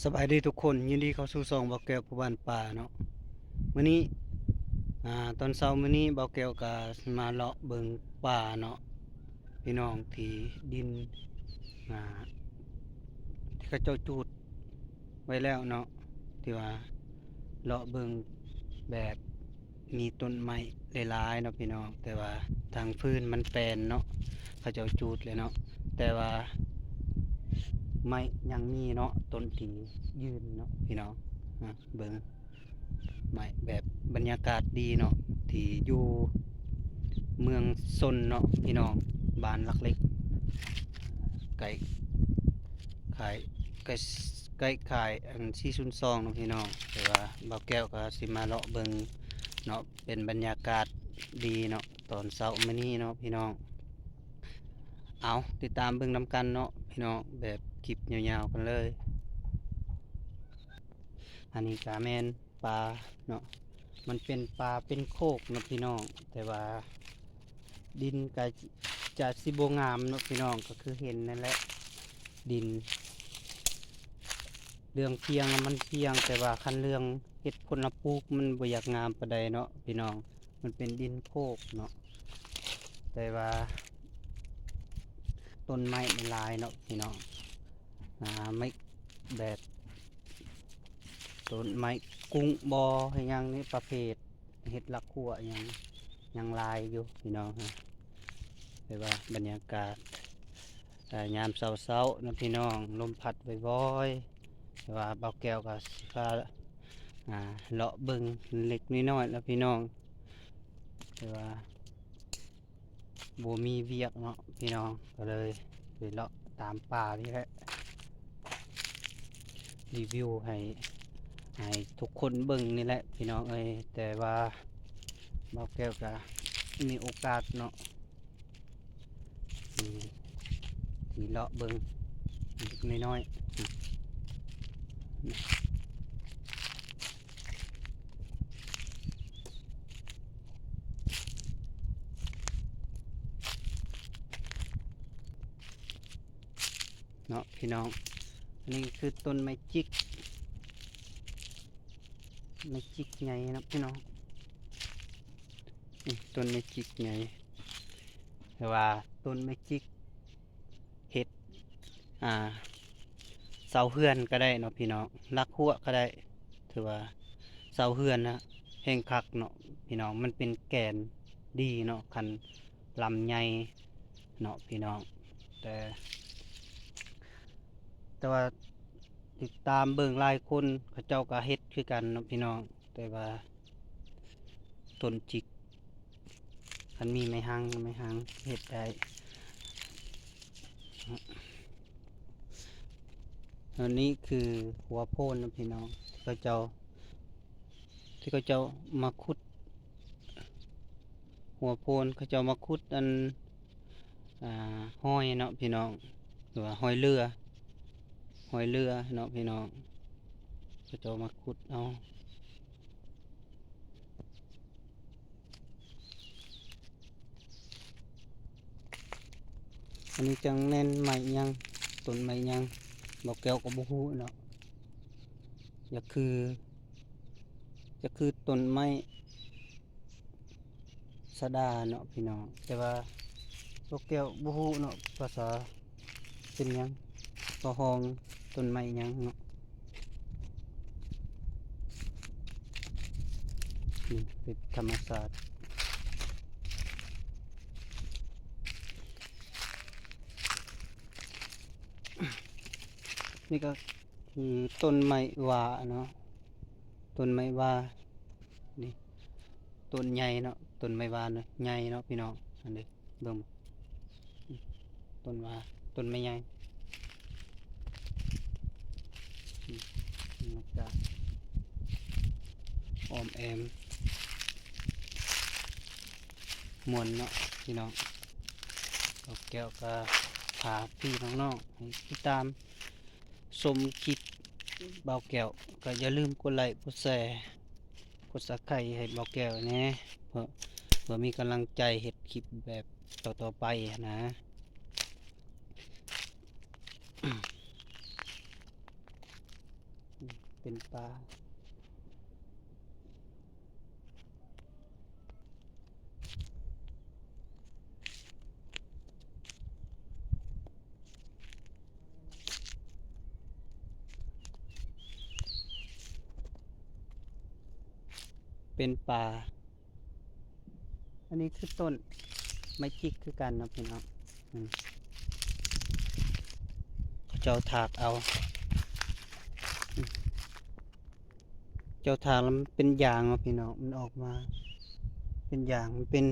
ສະບາຍດີທຸກຄົນ, ຍິນດີເຂົ້າສູ່ຊ່ອງບ່າວແກ້ວຜູ້ບ້ານປ່າເນາະ. ມື້ນີ້ ອາ ຕອນເຊົ້າມື້ນີ້ບ່າວແກ້ວກະມາເລາະເບິ່ງປ່າເນາະ ພີ່ນ້ອງ, ທີ່ດິນ ອາ ທີ່ເຂົາເຈົ້າຈູດໄວ້ແລ້ວເນາະ, ທີ່ວ່າເລາະເບິ່ງແບບ ມີຕົ້ນໄມ້ຫຼາຍໆເນາະພີ່ນ້ອງ, ແຕ່ວ່າທາງພື້ນມັນແປນເນາະ, ເຂົາເຈົ້າຈູດແລ້ວເນາະ, ແຕ່ວ່າໄມ້ຍັງມີເນາະ, ຕົ້ນທີ່ຢືນເນາະພີ່ນ້ອງ. ອາ ເບິ່ງໄມ້ແບບບັນຍາກາດດີເນາະ, ທີ່ຢູ່ເມືອງຊົນເນາະພີ່ນ້ອງ, ບ້ານຫຼັກເຫຼັກ ໃກ້ ຂາຍ ໃກ້ ໃກ້ຂາຍອັນສີ່ສູນສອງເນາະພີ່ນ້ອງ, ແຕ່ວ່າບ່າວແກ້ວກໍຊິມາເລາະເບິ່ງເນາະ, ເປັນບັນຍາກາດດີເນາະ ຕອນເຊົ້າມື້ນີ້ເນາະພີ່ນ້ອງ. ເອົາ ຕິດຕາມເບິ່ງນຳກັນເນາະພີ່ນ້ອງ, ແບບຄລິບຍາວໆກັນເລີຍ. ອັນນີ້ກໍແມ່ນ ປ່າເນາະ, ມັນເປັນປ່າເປັນໂຄກເນາະພີ່ນ້ອງ, ແຕ່ວ່າດິນກໍຈະຊິບໍ່ງາມເນາະພີ່ນ້ອງ, ກໍຄືເຫັນນັ້ນແຫຼະ, ດິນເລື່ອງພຽງນະມັນພຽງ, ແຕ່ວ່າຄັນເລື່ອງເຮັດຜົນລະປູກມັນບໍ່ຢາກງາມປານໃດເນາະພີ່ນ້ອງ, ມັນເປັນດິນໂຄກເນາະ, ແຕ່ວ່າຕົ້ນໄມ້ມັນຫຼາຍເນາະພີ່ນ້ອງ. ອາ ໄມ້ແບບ ຕົ້ນໄມ້ກຸ້ງບໍ່ ຫຍັງນີ້ ປະເພດເຫັດລາກຂົວຫຍັງ ຍັງຫຼາຍຢູ່ພີ່ນ້ອງ. ແຕ່ວ່າບັນຍາກາດ ອາ ຍາມເຊົ້າໆເນາະພີ່ນ້ອງ, ລົມພັດວອຍໆ, ແຕ່ວ່າບ່າວແກ້ວກໍຊິພາ ອາ ເລາະເບິ່ງເລັກນ້ອຍເນາະພີ່ນ້ອງ, ແຕ່ວ່າ ບໍ່ມີວຽກເນາະພີ່ນ້ອງ, ກໍເລີຍໄປເລາະຕາມປ່ານີ້ແຫຼະ, ຣີວິວໃຫ້ ໃຫ້ທຸກຄົນເບິ່ງນີ້ແຫຼະພີ່ນ້ອງເອີຍ. ແຕ່ວ່າບ່າວແກ້ວກະມີໂອກາດເນາະ ທີ່ ທີ່ເລາະເບິ່ງເລັກນ້ອຍໆ. ເນາະພີ່ນ້ອງ, ອັນນີ້ຄືຕົ້ນໄມ້ຈິກ ໄມ້ຈິກໃຫຍ່ເນາະພີ່ນ້ອງ, ນີ້ຕົ້ນໄມ້ຈິກໃຫຍ່ ຫຼືວ່າຕົ້ນໄມ້ຈິກ ເຮັດ ອ່າ ເສົາເຮືອນກໍໄດ້ເນາະພີ່ນ້ອງ, ຫຼັກຮົ້ວກໍໄດ້, ຖືວ່າເສົາເຮືອນນະແຮ່ງຄັກເນາະພີ່ນ້ອງ, ມັນເປັນແກ່ນດີເນາະ, ຄັນລຳໃຫຍ່ເນາະພີ່ນ້ອງ. ແຕ່ ແຕ່ວ່າຕິດຕາມເບິ່ງຫຼາຍຄົນ ເຂົາເຈົ້າກໍເຮັດຄືກັນເນາະພີ່ນ້ອງ, ແຕ່ວ່າຕົ້ນຈິກ ຄັນມີໄມ້ຮັ່ງ ໄມ້ຮັ່ງເຮັດໄດ້. ອັນນີ້ຄືຫົວໂພນນະພີ່ນ້ອງ, ທີ່ເຂົາເຈົ້າ ທີ່ເຂົາເຈົ້າມາຂຸດຫົວໂພນ, ເຂົາເຈົ້າມາຂຸດອັນ ອ່າ ຮອຍເນາະພີ່ນ້ອງ, ຫຼືວ່າຮອຍເຫຼືອ ຮອຍເຫຼືອເນາະພີ່ນ້ອງ, ເຂົາເຈົ້າມາຂຸດເອົາ. ອັນນີ້ຈັກແມ່ນໄມ້ຫຍັງ ຕົ້ນໄມ້ຫຍັງ ບ່າວແກ້ວກໍບໍ່ຮູ້ເນາະ, ຢາກຄື ຢາກຄືຕົ້ນໄມ້ ຊະດາເນາະພີ່ນ້ອງ, ແຕ່ວ່າພວກແກ້ວບໍ່ຮູ້ເນາະ ພາສາເປັນຫຍັງ ເຂົາຮ້ອງຕົ້ນໄມ້ຫຍັງເນາະ. ນີ້ເປັນທຳມະຊາດ. ນີ້ກໍຄືຕົ້ນໄມ້ຫວ້າເນາະ, ຕົ້ນໄມ້ຫວ້າ ນີ້ ຕົ້ນໃຫຍ່ເນາະ, ຕົ້ນໄມ້ຫວ້ານະ ໃຫຍ່ເນາະພີ່ນ້ອງ. ອັນນີ້ເບິ່ງ ຕົ້ນຫວ້າ ຕົ້ນໄມ້ໃຫຍ່ ອືມ ບັນຍາກາດອ້ອມແອ້ມ ມ່ວນເນາະພີ່ນ້ອງ. ບ່າວແກ້ວກໍພາພີ່ນ້ອງໆໃຫ້ຕິດຕາມ ຊົມຄລິບບ່າວແກ້ວ ກໍຢ່າລືມກົດໄລ້ ກົດແຊ ກົດຊັບສະໄຄຣບ໌ໃຫ້ບ່າວແກ້ວແດ່ ເພື່ອ ເພື່ອມີກຳລັງໃຈເຮັດຄລິບແບບຕໍ່ໆໄປຫັ້ນນະ. ເປັນປາ ເປັນປາ. ອັນນີ້ຄືຕົ້ນໄມ້ຈິກຄືກັນເນາະພີ່ນ້ອງ ອືມ ເຂົາເຈົ້າຖາກເອົາ ອືມ ເຈົ້າຖາກແລ້ວມັນເປັນຢາງເນາະພີ່ນ້ອງ ມັນອອກມາເປັນຢາງ ມັນເປັນ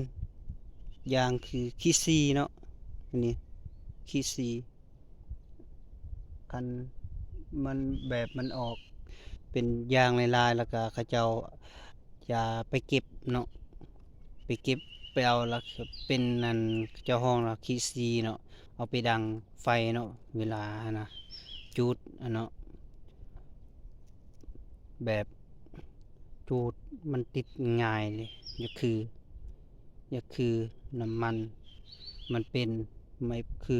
ຢາງຄືຂີ້ຊີເນາະ ອັນນີ້ຂີ້ຊີ. ຄັນມັນແບບມັນອອກເປັນຢາງຫຼາຍໆ ແລ້ວກະເຂົາເຈົ້າຈະໄປເກັບເນາະ ໄປເກັບໄປເອົາ ແລ້ວເປັນອັນເຈົ້າຫ້ອງວ່າຂີ້ຊີເນາະ ເອົາໄປດັງໄຟເນາະ ເວລາຫັ້ນນະ ຈູດຫັ້ນເນາະ ແບບຈູດມັນຕິດງ່າຍເລີຍ ຢ່າຄື ຢ່າຄືນ້ຳມັນ ມັນເປັນໄມ້ ຄື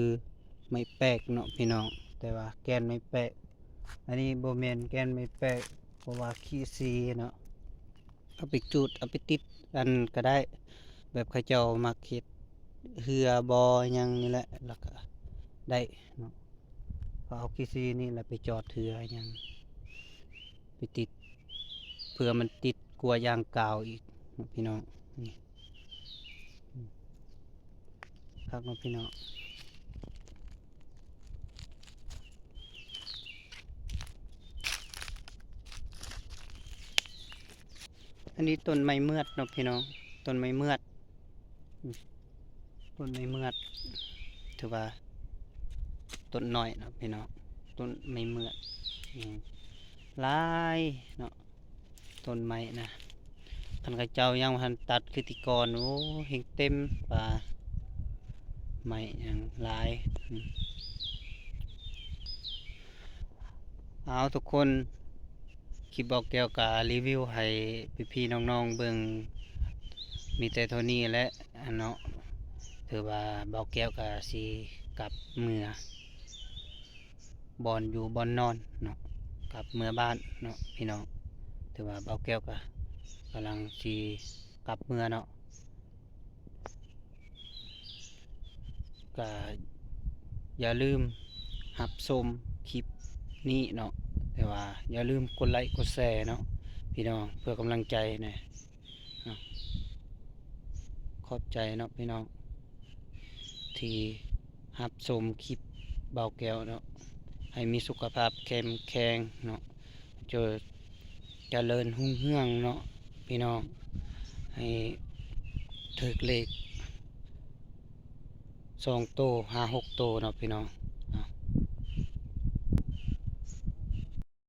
ໄມ້ແປກເນາະພີ່ນ້ອງ ແຕ່ວ່າແກ່ນໄມ້ແປກ ອັນນີ້ບໍ່ແມ່ນແກ່ນໄມ້ແປກ ເພາະວ່າຂີ້ຊີເນາະ ເອົາໄປຈູດ ເອົາໄປຕິດອັນກະໄດ້ ແບບເຂົາເຈົ້າມັກເຮັດເຮືອບໍ່ຫຍັງນີ້ແຫຼະ ແລ້ວກະໄດ້ເນາະ ເຂົາເອົາຂີ້ຊີນີ້ແຫຼະໄປຈອດເຮືອຫຍັງ ໄປຕິດ ເພື່ອມັນຕິດກົວຢາງກາວອີກເນາະພີ່ນ້ອງ ນີ້ ອືມ ຄັກເນາະພີ່ນ້ອງ ອັນນີ້ຕົ້ນໄມ້ເມືອດເນາະພີ່ນ້ອງ ຕົ້ນໄມ້ເມືອດ ອືມ ຕົ້ນໄມ້ເມືອດ ຖືວ່າຕົ້ນນ້ອຍເນາະພີ່ນ້ອງ ຕົ້ນໄມ້ເມືອດ ອືມ ຫຼາຍເນາະ ຕົ້ນໄມ້ນະ ຄັນເຂົາເຈົ້າຍັງບໍ່ທັນຕັດຄືແຕ່ກ່ອນ ໂອ້ ແຮ່ງເຕັມປ່າໄມ້ຫຍັງຫຼາຍ ອືມ ເອົາ ທຸກຄົນ ຄລິບບ່າວແກ້ວກະຣີວິວໃຫ້ພີ່ໆນ້ອງໆເບິ່ງ ມີແຕ່ເທົ່ານີ້ແຫຼະ ອັນເນາະ ຖືວ່າບ່າວແກ້ວກະຊິກັບເມືອ ບ່ອນຢູ່ບ່ອນນອນເນາະ ກັບເມືອບ້ານເນາະພີ່ນ້ອງ ຖືວ່າບ່າວແກ້ວກະກຳລັງຊິກັບເມືອເນາະ ກະຢ່າລືມຮັບຊົມຄລິບນີ້ເນາະ ແຕ່ວ່າຢ່າລືມກົດໄລກົດແຊເນາະພີ່ນ້ອງ ເພື່ອກຳລັງໃຈແດ່. ເນາະ ຂອບໃຈເນາະພີ່ນ້ອງ ທີ່ຮັບຊົມຄລິບບ່າວແກ້ວເນາະ ໃຫ້ມີສຸຂະພາບເຂັ້ມແຂງເນາະ ຈະ ຈະເລີນຮຸ່ງເຮືອງເນາະພີ່ນ້ອງ ໃຫ້ຖືກເລກສອງໂຕ ຫ້າຫົກໂຕເນາະພີ່ນ້ອງ